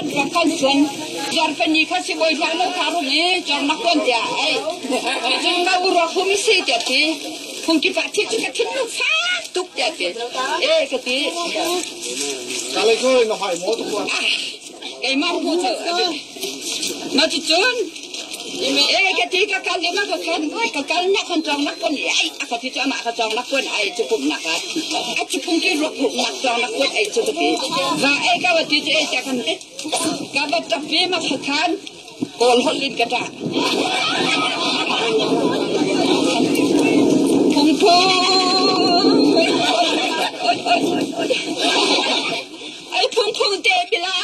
Rak kan chuan Zarpani kha si bawi hlah lo kha rung i cawrnak tuan tiah ai cun ma uruak hum si tiah ti phungki pa thi cu ka thinlung fak tuk tiah ti e ka ti. Kale ko na hai mo tu kuan. Keimah pu cu ma cu cun e ka ti ka kal ma ka kan ka kal nak kan cawng nak pon ai a ka ti cu amah ka cawng nak pon ai cu pum nak a a cu phungki ruak pum nak cawng nak pon ai cu ka ti va e ka wa ti cu e ta kan ka va tap ve ma kha khan kawl holh in ka ṭah phung phung oi oi oi ai phung phung te bila.